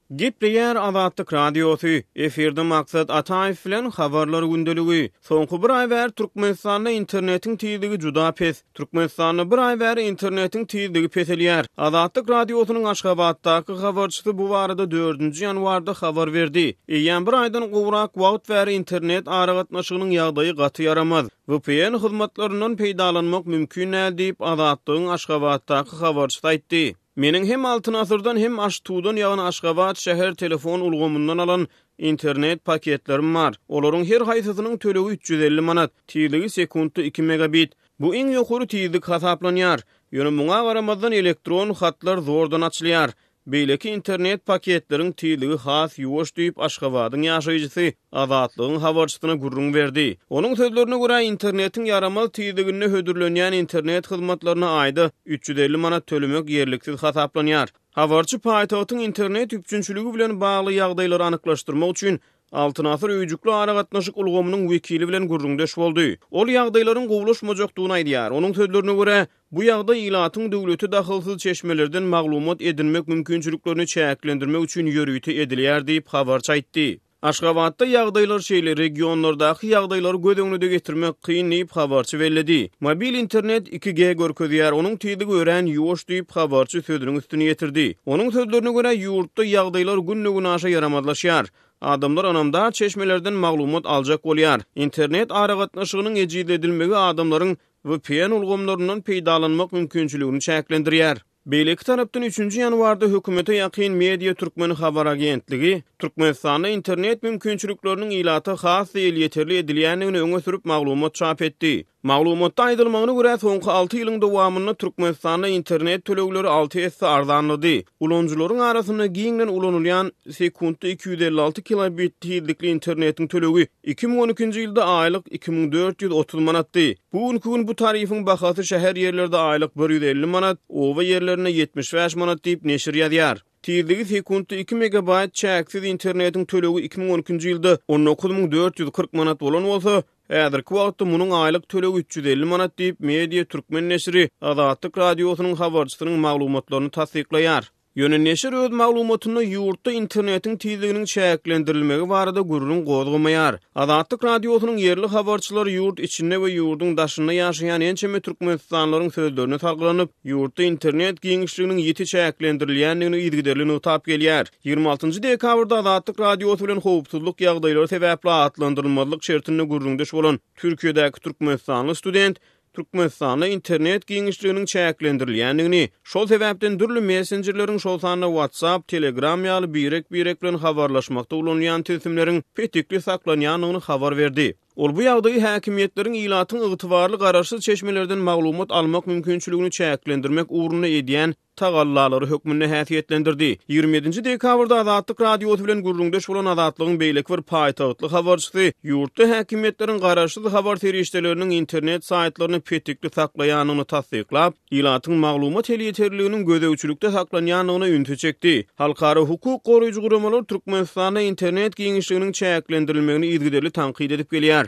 Gepleýär Azatlyk Radiosy, efirde Maksat Ataýew bilen Habarlar gündeligi. Soňky bir aý bäri Türkmenistanda internetiň tizligi juda pes. Türkmenistanda bir aý bäri internetiň tizligi peselýär. Azatlyk Radiosynyň Aşgabatdaky habarçysy bu barada dördünji ýanwarda habar berdi. Eýýäm bir aýdan gowrak wagt bäri internet aragatnaşygynyň ýagdaýy gaty ýaramaz. VPN hyzmatlaryndan peýdalanmak mümkin däl diýip, Azatlygyň Aşgabatdaky habarçysy aýtdy. Meniň hem Altyn asyrdan hem AŞTU-dan ýagny Aşgabat şäher telefon ulgamyndan alan internet paketlerim bar. Olaryň her haýsysynyň tölegi 350 manat, tizligi sekuntda iki megabit. Bu iň ýokary tizlik hasaplanýar. Ýöne muňa garamazdan elektron hatlar zordan açylýar. Beýleki internet paketleriň tizligi has ýuwaş diýip, Aşgabadyň ýaşaýjysy Azatlygyň habarçysyna gürrüň berdi. Onuň sözlerine görä, internetiň ýaramaz tizliginde hödürlenýän internet hyzmatlaryna aýda 350 manat tölemek ýerliksiz hasaplanýar. Habarçy paýtagtyň internet üpjünçiligi bilen bagly ýagdaýlary anyklaşdyrmak üçin Altyn asyr öýjükli aragatnaşyk ulgamynyň wekili bilen gürrüňdeş boldy. Ol ýagdaýlaryň gowulaşmajakdygyny aýdýar. Onuň sözlerine görä, bu ýagdaý ilatyň döwlete dahylsyz çeşmelerden maglumat edinmek mümkinçiliklerini çäklendirmek üçin ýörite edilýär diýip, habarçy aýtdy. Aşgabatda ýagdaýlar şeýle, regionlardaky ýagdaýlary göz öňüne-de getirmek kyn diýip, habarçy belledi. Mobil internet 2G görkezýär, onuň tizligi örän ýuwaş diýip, habarçy sözüniň üstüni ýetirdi. Onuň sözlerine görä, ýurtda ýagdaýlar günde-günaşa ýaramazlaşýar. Adamlar ynamdar çeşmelerden maglumat aljak bolýar. Internet aragatnaşygynyň ejizledilmegi adamlaryň VPN ulgamlaryndan peýdalanmak mümkinçiligini çäklendirýär. Beýleki tarapdan, üçünji ýanwarda hökümete ýakyn Media Türkmen habar agentligi Türkmenistanda internet mümkinçilikleriniň ilata has-da elýeterli edilýändigini öňe sürüp maglumat çap etdi. Maglumatda aýdylmagyna görä, soňky alty ýylyň dowamynda Türkmenistanda internet tölegleri alty esse arzanlady. Ulanyjylaryň arasynda giňden ulanylýan sekuntda 256 kilobit tizlikli internetiň tölegi 2012-nji ýylda aýlyk 2430 manatdy. Bu günki gün bu tarifiň bahasy şäher ýerlerde aýlyk 150 manat, oba ýerlerinde 75 manat diýip, neşir ýazýar. Tizligi sekuntda iki megabaýt çäksiz internetiň tölegi 2012-nji ýylda 19 440 manat bolan bolsa, Häzirki wagtda munuň aýlyk tölegi 350 manat diýip, Media Türkmen neşiri Azatlyk Radiosynyň habarçysynyň maglumatlaryny tassyklaýar. Ýöne neşir öz maglumatynda ýurtda internetiň tizliginiň çäklendirilmegi barada gürrüň gozgamaýar. Azatlyk Radiosynyň ýerli habarçylary ýurt içinde we ýurduň daşynda ýaşaýan ençeme türkmenistanlylaryň sözlerine salgylanyp, ýurtda internet giňişliginiň ýiti çäklendirilýändigini yzygiderli nygtap gelýär. 26 dekabrda Azatlyk Radiosy bilen howpsuzlyk ýagdaýlary sebäpli atlandyrylmazlyk şertinde gürrüňdeş bolan Türkiýedäki türkmenistanly student Türkmenistanda internet giňişliginiň çäklendirilýändigini, şol sebäpden dürli messenjerleriň, şol sanda WhatsApp, Telegram ýaly birek-birek bilen habarlaşmakda ulanylýan tilsimleriň petikli saklanýandygyny habar berdi. Ol bu ýagdaýy häkimiýetleriň ilatyň ygtybarly garaşsyz çeşmelerden maglumat almak mümkinçiligini çäklendirmek ugrunda edýän tagallalary hökmünde häsiýetlendirdi. 27-nji dekabrda Azatlyk Radiosy bilen gürrüňdeş bolan Azatlygyň beýleki bir paýtagtly habarçysy ýurtda häkimiýetleriň garaşsyz habar serişdeleriniň internet saýtlaryny petikli saklaýandygyny tassyklap, ilatyň maglumat elýeterliliginiň gözegçilikde saklanýandygyna ünsi çekdi. Halkara hukuk goraýjy guramalar Türkmenistanda internet giňişliginiň çäklendirilmegini yzygiderli tankyt edip gelýär.